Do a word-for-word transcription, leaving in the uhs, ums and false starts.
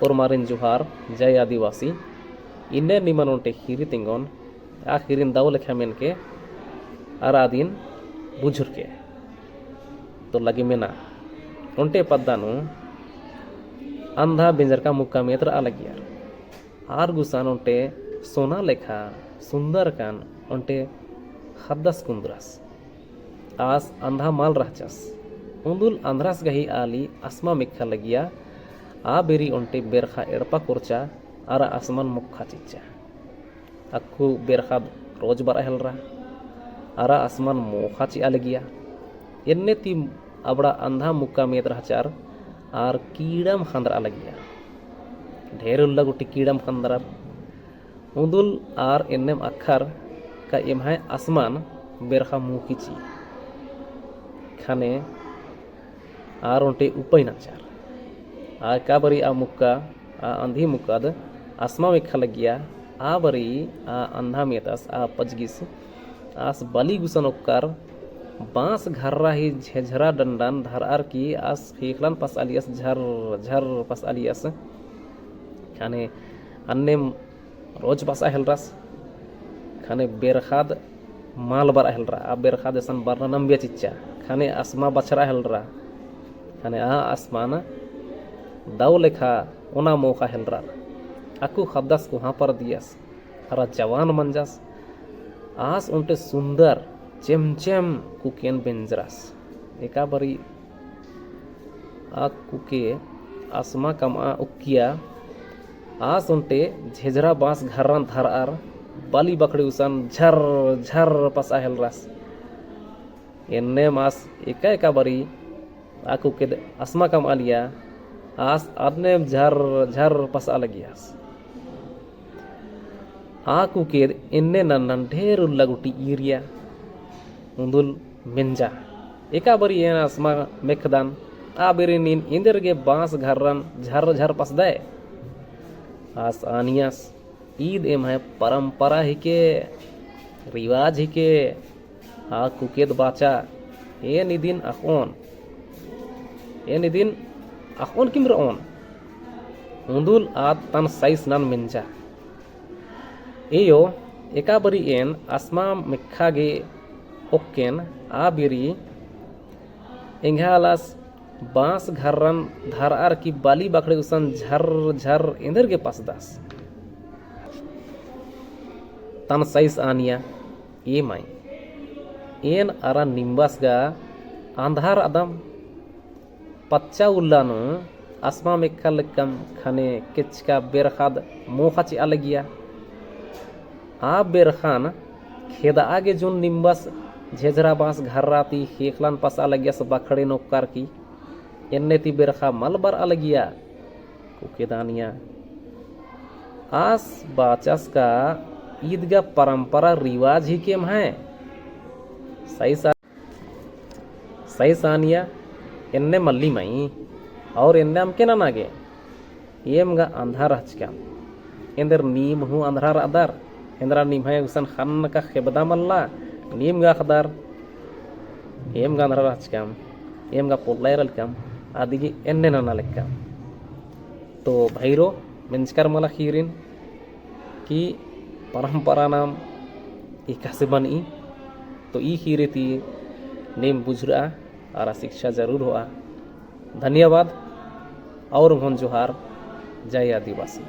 ओर्मारिन जोहार, जय आदिवासी। इन्ने निमन ओन्टे ख़ीरी तेंगोन, आ ख़ीरिन दव लेखा मेनके, अरा अदिन बुझुरके। तो लगे मेना, ओन्टे पद्दा नू अंधा बेंजरका मुक्का मेत रआ लगियर। आर गुसन ओन्टे सोना लेखा सुन्दर कन ओन्टे ख़द्दस कुन्दरस। आस अंधा मल रहचस। उन्दुल अंधरस गही आली असमा मेक्खा लगिया। आ बेरी ओन्टे बेरखा एड़पा कोरचा अरा असमन मोक्खा चिच्चा। अक्कु बेरखा रोज बरआ हेलरा अरा असमन मोख़ा चिआ लगिया। एन्ने ती अबड़ा अंधा मुक्का मेत रहचर आर कीड़म ख़न्दरआ लगिया। ढेर उल्ला गुट्ठी कीड़म ख़न्दरर। उन्दुल आर एन्नेम अख़र का एम्है असमन बेरखा मोख़ी ची। ख़ने आर ओन्टे उपाय नंजर। आर का बारी आ मुक्का, आ अंधी मुक्काद असमा मेक्खा लगिया, आ बारी आ अंधा मेतस आ पजगिस आस बली गुसन ओक्कर बाँस घर्रा ही झेझरा डंडन धरअर की आस ख़ेख़लन पसआलियस, झर झर पसआलियस। ख़ने अन्नेम रोज पसआ हेलरस। ख़ने बेरखाद मल बरआ हेलरा, आ बेरखाद एसन बरना नम्बिया चिच्चा। ख़ने असमा बछरआ हेलरा। ख़ने आ असमान दव लेखा ओना मोख़ा हेलरा। अक्कु ख़द्दस कोहाँ परदियस। अरा जवान मंजस। आस ओन्टे सुन्दर चेमचेम कुकेन बेंजरस। एका बारी आ कुके असमा कमआ उक्किया। आस ओन्टे झेझरा बाँस घर्रन धरअर बली बखड़ी गुसन झर झर पसआ हेलरस। एन्नेम आस एका एका बारी आ कुकेद असमा कमआलिया। आस अन्नेम झर झर पसआ लगियस। आ कुकेद एन्ने नन्नन ढेर उल्ला गुट्ठी ईरिया। उन्दुल मेंजा, एका बारी एन असमा मेखदन, आ बेरी नीन एन्देरगे बाँस घर्रन झर झर पसदय। आस आनियस। ईद एम्है परम्परा हिके, रिवाज हिके। आ कुकेद बाचा, एन इदिन अख़ओन, एन इदिन अख़ओन किम रओन। उन्दुल आद तन सइस नन मेंजा। एयो, एका बारी एन असमा मेक्खा गे ओक्केन, आ बेरी एंग्है आलस बाँस घर्रन धरअर की बली बखड़ी गुसन झर झर एन्देरगे पसदस। तन सइस आनिया, ए माई, एन अरा निम्बस गा अंधार अदम। पच्चा उल्ला नू असमा मेक्खा लक्कम। ख़ने केचका बेरखाद मोख़ा चिआ लगिया। आ बेरखान खेदआ गे जुन निम्बस झेझरा बाँस घर्रा ती ख़ेख़लन पसआ लगियस बखड़ेन ओक्कर की। एन्ने ती बेरखा मल बरआ लगिया। कुकेद आनिया। आस बाचस का ईद गा परम्परा रिवाज हिके एम्है। सइस आ-, सइस आनिया, एन्ने मल्ली माई, और एन्ने अमके नना गे। एम गा अंधरा रहचकम। एन्देर नीम हूँ अंधरा रअदर। एन्देरा निम्है गुसन ख़न्न का खेबदा मल्ला। नीम गा अख़दर। एम गा अंधरा रहचकम। एम गा पोल्ला एरा लक्कम। अदिगे एन्ने नना लक्कम। तो भइरो, मेंजकर मला ख़ीरिन कि परम्परा नाम एकासे बनी। तो ई ख़ीरी ती नीम बुझुरआ अरा शिक्षा जरूर होआ। धन्यवाद और मोहन जोहार। जय आदिवासी।